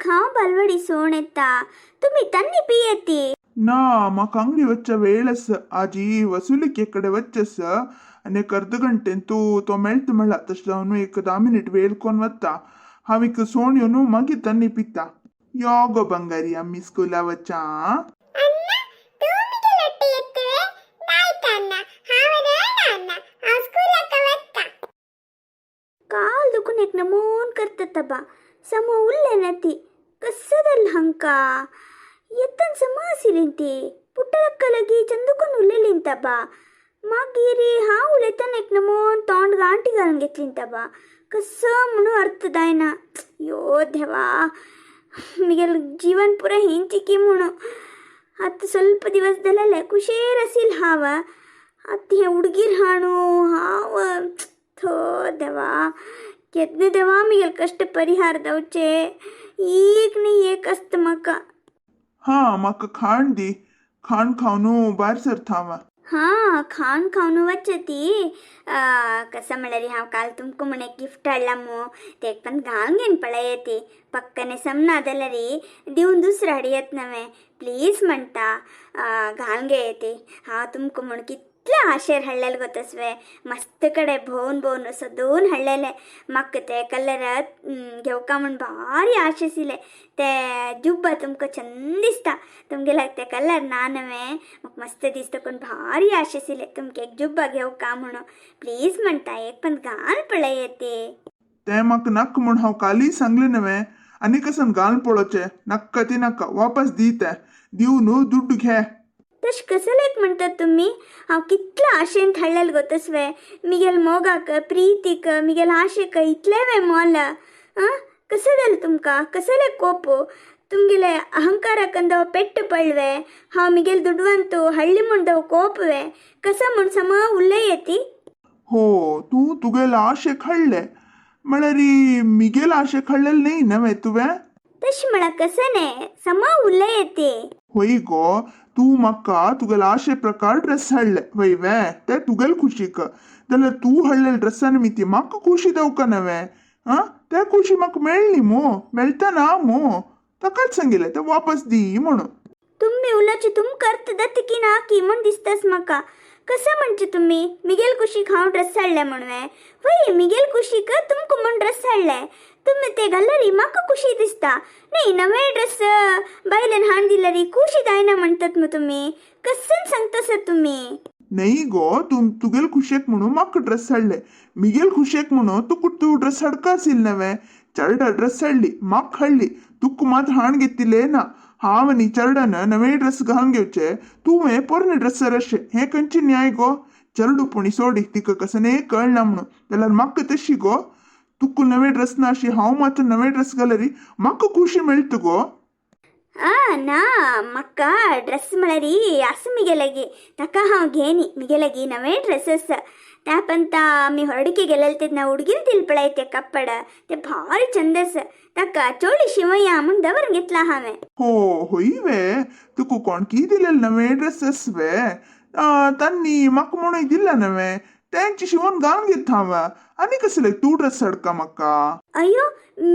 खाव बालवडी सोण येता तुम्ही तन्नी पियेती. ना म्हाका अंगडी वच्च्या वेळ आसा आजी वसुलीक कडेन वच्चेस आनी एक अर्द घंटेन तूं तो मेळटा म्हणला तशें जावन एक 10 मिनीट वेळ कोन वता. हांव एक सोण येवन मागीर तन्नी पिता. यो गो बंगारी आमी स्कुला वचा. ಅಣ್ಣ ತೂಮಿಗೆ ಲೊಟ್ಟೆ ಎತ್ತುವೆ ದಾಯ್ತ ಅಣ್ಣ ಹಾವ ಬೇಡ ಅಣ್ಣ ಆ ಸ್ಕೂಲಕ್ಕ ವತ್ತ. काल दुखून एक नमून करता बा सम उरले ना ती कसं जालें हांकां येतन सम आशिल्ली ती पुट्टलक्का लगी चंदुकून उलयलीं बा. मागीर हांव उलयतना एक नमून तोंड गांठी घालून घेतली बा. कसं म्हणून अर्थ जायना. यो देवा मिगेल जीवन पुरा हेंची म्हणून आतां ಸ್ವಲ್ಪ ದಿವಸದಲ್ಲೇ ಖುಷೇರ್ ಅಸಿಲ್ ಹಾವ ಅತ್ತ हे ಹುಡುಗಿರ್ ಹಾಣು हांव थो देवा केन्ना देवा मिगेल कश्ट परिहार जावचे एक न्ही एक आसता म्हाका. हा म्हाका खाण दी, खाण खावन भायर सरता हांव. हां खाण खावन वचचे ती. कसं म्हळ्यार हांव काल तुमकां म्हण एक गिफ्ट हाडला मू ते एक पण घालून घेवन पळय ती पक्कने समना जाल्यार दिवन दुसरें हाडयत नवें प्लीज म्हणटा घालून घे ती. हांव तुमकां म्हण कितले आशेर हाडलेले गो तसवे मस्त कडेन भोवन भोवन सदून हाडलेले. म्हाका ते कलर घेवका म्हण भारी आशे आशिल्ले. ते जुब्बा तुमकां चंद दिसता तुमगेल्याक ते कलर ना नवें म्हाका मस्त दिसता कोण भारी आशे आशिल्ले तुमकां एक जुब्बा घेवका म्हणून प्लीज म्हणटा एक पण घाल पळय ते. तें म्हाका नाका म्हूण हांव कालय सांगलें नवें. आनी कसन घालून पळोवचें? नाक्का ती नाका, वापस दी तें, दिवन दुड्ड घे. तशें कसलेक म्हणटात तुमी? हांव कितले आशेन हाडलेले गो तसवे मिगेल मोगाक प्रितीक मिगेल आशेक इतलें वे मोल आं कसं जालें तुमकां? कसले कोप तुमगेले अहंकाराक अंदव पेट्ट पळवे हांव मिगेल दुडवंतू हळ्ळी म्हूण दव कोपवे कसं म्हूण सम उलय ती. हो तूं तुगेले आशेक हाडले म्हळ्यार मिगेल आशेक हाडलेले न्ही नवें तुवें? तशें म्हळ्यार कसं न्ही सम उलय ती. होय गो तूं म्हाका तुगेले आशे प्रकार ड्रेस हाडले वय वे ते तुगेले खुशीक जाल्यार तूं हाडलेले ड्रेसान निमित्ती म्हाका खुशी दवका नवें. आं ते खुशी म्हाका मेळ्ळी मू, मेळटा ना मू, ताकाच सांगिल्लें ते वापस दी म्हणून. तुम्ही उलोवचे तुमकां अर्थ जाता की ना की म्हूण दिसतास म्हाका. कसं म्हणचे तुमी मिगेल कुशीक हांव ड्रेस हाडले म्हणवे? वय मिगेल कुशीक तुमकां म्हूण ड्रेस हाडले तुमी ते घालरी म्हाका खुशी दिसता न्ही. नवे ड्रेस बायलेन हाडून दिल्यार खुशी जायना म्हणटात मू तुमी? कसं सांगता तुमी? न्ही गो तूं तुगेले खुशेक म्हणून म्हाका ड्रेस हाडले, मिगेल खुशेक म्हणून तुका तूं ड्रेस हाडका आशिल्ले नवें. चरडा ड्रेस हाडली म्हाका हाडली, तुका मात हाण घेतिल्ले ना. हांव आनी चरडान नवे ड्रेस घालून घेवचे, तुवें पोरणे ड्रेसार अशें हें खंयचें न्याय गो? चरडू पुणी सोडी तिका कसने कळना म्हणून, जाल्यार म्हाका तशी गो? तुका नवे ड्रेस ना अशी हांव मात नवे ड्रेस घालरी म्हाका खुशी मेळटा गो. आ ना म्हाका ड्रेस म्हळ्यार आसा मिगे लागीं ताका हांव घेनी. मिगे लागीं नवे ड्रेस आसा त्या पंता आमी हळडीके गेलेले तेन्ना हुडगीन दिल पळय ते कपड ते भारी चंद आसा ताका चोळी शिवया म्हूण दवरून घेतला हांवें. हो होय वे तुका कोणकी दिलेले नवे ड्रेसेस वे? तांणी म्हाका म्हणून दिला नवे, तेंचे शिवून घालून घेता हांव. आनी कसले तूं ड्रेस हाडका म्हाका? ಅಯ್ಯೋ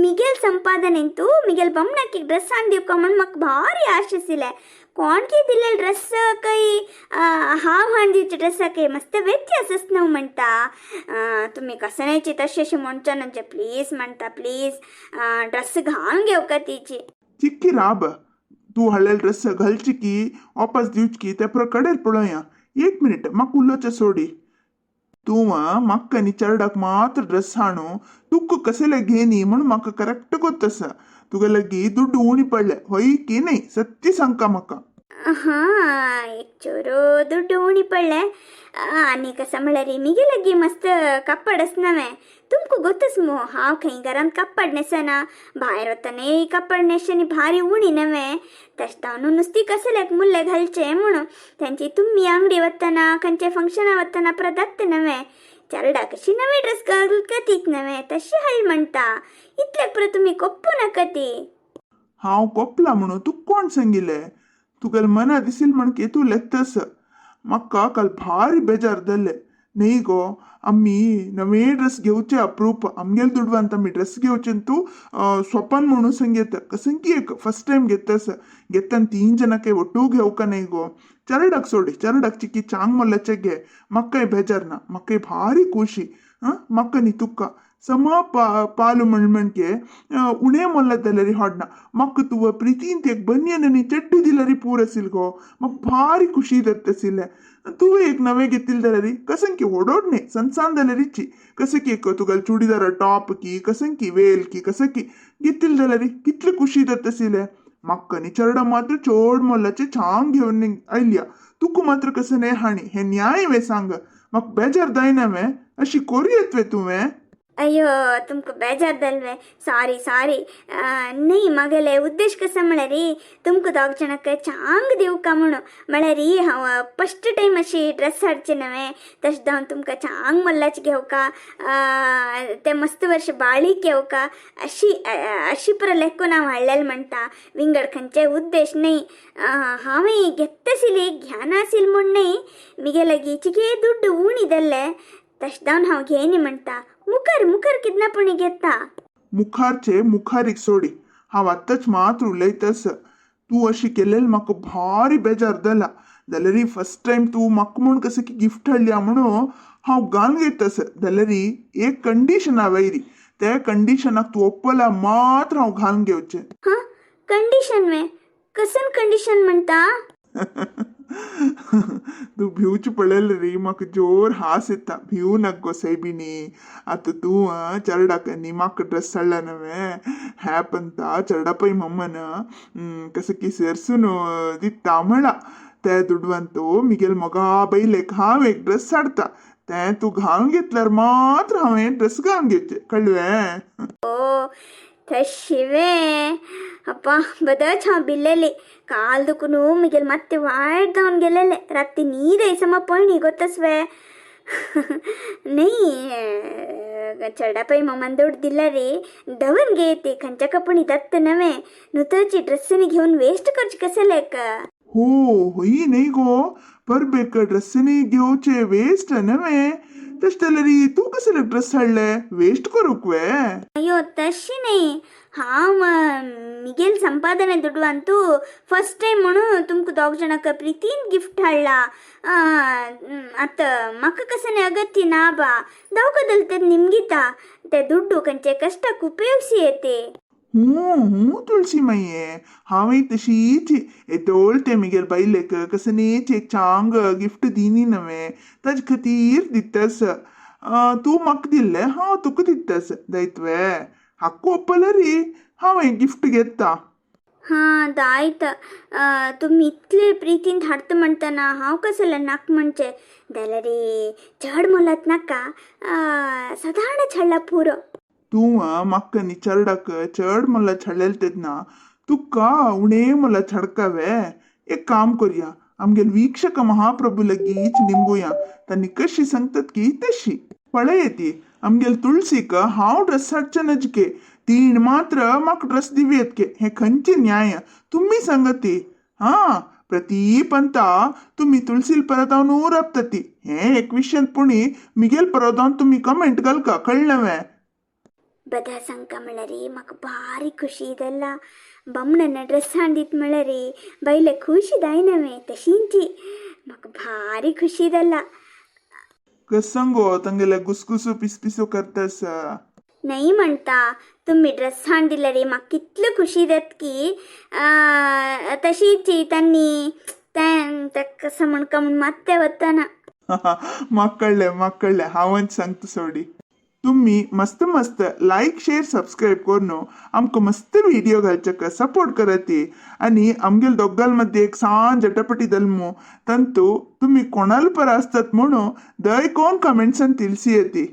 ಮಿಗೆಲ್ ಸಂಪಾದನೆ ಮಿಗೆಲ್ ಬೊಮ್ಮನಕ್ಕೆ ಡ್ರೆಸ್ ಹಾನ್ ದಿವ್ಕ म्हण म्हाका भारी आश आशिल्लें. कोणकी दिलेले ड्रेस ಕೈ हांव हाण दिवचे ड्रेसाक मस्त व्यत्यास आस न्हू म्हणटा. तुमी कसण्याची तशें अशें म्हणचे न्हय प्लीज म्हणटा. प्लीज ड्रेस घालून घेवका तिची. चिक्की राब, तूं हाडलेले ड्रेस घालची की वापस दिवची की ते कडेर पळोवया. एक मिनीट म्हाका उलोवचें सोडी. तूं म्हाका आनी चेरडाक मात्र ड्रेस हाणू तुका कसले घेनी म्हूण म्हाका करेक्ट गोत्त आसा. तुगे लागीं दुड्ड उणी पडले हय की न्हय सत्य सांगका म्हाका. हां एक चोरो दुड्ड उणी पडले आनी कसं म्हळ्यार मिगे लागीं मस्त कपड आस नवें तुमकां गोत्तच मू हांव खंय घरांत कपड न्हेसना भायर वतने कपड न्हेसनी भारी उणी नवें तशें जावन नुस्ती कसल्याक मुल्ले घालचे म्हणून तेंची तुमी अंगडी वतना खंयचे फंक्शना वतना परत जाता नवें चरडा कशी नवे ड्रेस घालका तीच नवें तशें हाड म्हणटा. इतल्याक परत तुमी कोप्पू नाका ती. हांव कोपला म्हणून तुका कोण सांगिल्लें? तुगेले मना दिसील म्हणके तूं लेत्तस. म्हाका काल भारी बेजार जाल्लें. न्ही गो, आमी नवे ड्रेस घेवचे अप्रूप. आमगेले दुडवान आमी ड्रेस घेवचे तूं स्वपन म्हणून सांगेत. कसं की एक फर्स्ट टायम घेतस घेतान तीन ಜನಕ್ಕೆ ಒಟ್ಟು घेवका न्ही गो. चरडाक सोडी, चरडाक चिकी चांग मोल्याचे घे. मक्कय बेजार ना, मक्कय भारी खुशी. हां, मक्क न्ही तुका सम पाಲು म्हण म्हणके उणे मोಲ್ಲ ದಲ್ಲರಿ ಹಾಡ್ನ. ಮಕ್ಕ ತುವ ಪ್ರೀತಿಂತ एक ಬನ್ಯನನಿ ಚಡ್ಡಿ ದಿಲ್ಲರಿ ಪೂರ ಸಿಲ್ಗೋ. ಮಕ್ ಭಾರಿ ಖುಷಿ ದತ್ತ ಸಿಲ್ಲೆ. तुवें एक नवे घेतिल जाल्यार कसं की होडोडने सनसान जाल्यारीची कसं की एक तुगेले चुडीदार टॉप की कसं की वेल की कसं की घेतिल जाल्यार कितले खुशी जाता आशिल्ले. म्हाका न्ही चेरडा मात्र चोड मोलाचे छान घेवन आयल्या, तुका मात्र कसं न्ही हाणी. हे न्याय वे सांग? म्हाका बेजार जायना वे? अशी करूं येत वे तुवें? अय्यो, तुमकां बेजार जालवे? Sorry sorry. न्ही, म्हगेले उद्देश कसो म्हळ्यार तुमकां दोग जाणांक चांग दिवका म्हणून. म्हळ्यार हांव फस्ट टायम अशी ड्रेस हाडचे नवे, तशें जावन तुमकां चांग मोल्लाचे घेवका, ते मस्त वर्ष बाळीक घेवका, अशी अशी पुरो लेखून हांव हाडलेलें म्हणटा. विंगड खंयचे उद्देश न्ही. हांवें घेतसिली घ्यानासील म्हूण न्ही, मिगे लागीं चिके दुड्ड उणी जाल्ले, तशें जावन हांव घेयनी म्हणटा. मुखार मुखार किदना पुणी घेता. मुखारचे मुखारीक सोडी, हांव आत्ताच मात्र उलयतस. तूं अशी केलेल म्हाका भारी बेजार जाला. जाल्यार फर्स्ट टायम तूं म्हाका म्हूण कसं की गिफ्ट हाडल्या म्हणून हांव घालून घेतस. जाल्यार एक कंडिशन वयरी, त्या कंडिशनाक तूं ओप्पला मात्र हांव घालून घेवचें. हां, कंडिशन वे? कसन कंडिशन म्हणटा? तूं भिवचे पळयलें रे, म्हाका जोर हास येता. भिवू नाका गो सैबिणी. आतां तूं चेरडाक न्ही म्हाका ड्रेस हाडला नवें, हॅप अंता चेरडा पय मम्मन कसं की सेरसून दिता म्हणला. ते दुडवान मिगेल मोगा बैलेक हांव एक ड्रेस हाडटा. तें तूं घालून घेतल्यार मात्र हांवें ड्रेस घालून घेवचें. कळ्ळें? ओ, तशी वे? अप्पा, बदच हांव बिल्लेली. काल दुखून मिगेल ಮತ್ತೆ वायट जावन गेलेले. राती न्हीद समा पळणी गोतसवे न्ही. चेरडा पय मम्मान दुड दिला रे, दवन घेते खंयच्या कपणी दत्त नवे नुतची ड्रेस्सनी घेवन वेस्ट करचे कशें लेक. हो, होई न्ही गो, परबेक ड्रेस्सनी घेवचे वेस्ट नवे. तशें जाल्यार तूं कसले ड्रेस हाडले? वेस्ट करूंक वे? अय्यो, तशी न्ही. हांव मिगेल संपादने दुडवांतू फर्स्ट टायम म्हणून तुमकां दोग जाणांक प्रितीन गिफ्ट हाडला. आतां म्हाका कसं अगत्य ना बा. दावकदल निमगिता, ते दुड्डू खंयचे कश्टाक उपयोगशी येते. हूं हूं तुळशी माये, हांवें तशीच येदोळ ते मिगेल बायलेक कसनेच एक चांग गिफ्ट दिनी नवे, ताजे खातीर दितस. तूं म्हाका दिल्लें, हांव तुका दितस. दायतवे हाका ओप्पला रे, हांवें गिफ्ट घेता. हां, दायत. तुमी इतले प्रितीन हाडता म्हणटना हांव कसलें नाका म्हणचें? जाल्यार चड मोलात नाका, सादारण हाडला पुरो. तूं म्हाका न्ही चेरडाक चड मोला छाडलेलें तेन्ना तुका उणे मोला छाडकावे. एक काम करुया, आमगेल वीक्षक महाप्रभू लगीच निमगुया. तांणी कशी सांगतात की तशी. पळय ती आमगेल तुळसीक हांव ड्रेस हाडचे नजके, तीण मात्र म्हाका ड्रेस दिवयेत के. हे खंयचे न्याय तुमी सांगती? हा, प्रतीप अंता तुमी तुळसील परत हांव राबतती. हे एक विशयांत पुणी मिगेल परत तुमी कमेंट घालका. कळ्ळें वे? बदा सांगका म्हळ्यार म्हाका भारी खुशी जाल्ला. बमणन ड्रेस हाडीत म्हळ्यार बायले खुशी जायना तशींची. म्हाका भारी खुशी जाल्ला. कसं गो तांगेले गुसगुसू पिसपिसू करतस? नाही म्हणता, तुम्ही ड्रेस हाडिल्ले रे, म्हाका कितले खुशी जात की तशीच त्यांनी तें कसं म्हणका म्हूण मात्ते वतना. म्हाका कळ्ळें, म्हाका कळ्ळें. हांवच सांगता सोडी. तुम्ही मस्त मस्त लाईक, शेअर, सबस्क्राईब करून आमकां मस्त व्हिडिओ घालच्याक सपोर्ट करती. आणि आमगेल दोगांमध्ये एक सान जटपटी दलमू ತಂತು तुम्ही कोणाला पर असतात म्हणून दय कोण कमेंट्सान तिलसी येते.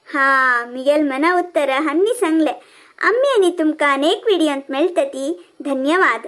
हा, मिगेल मना उत्तर हन्नी सांगले. आम्ही आणि तुमकां अनेक व्हिडिओंत मेळटती. धन्यवाद.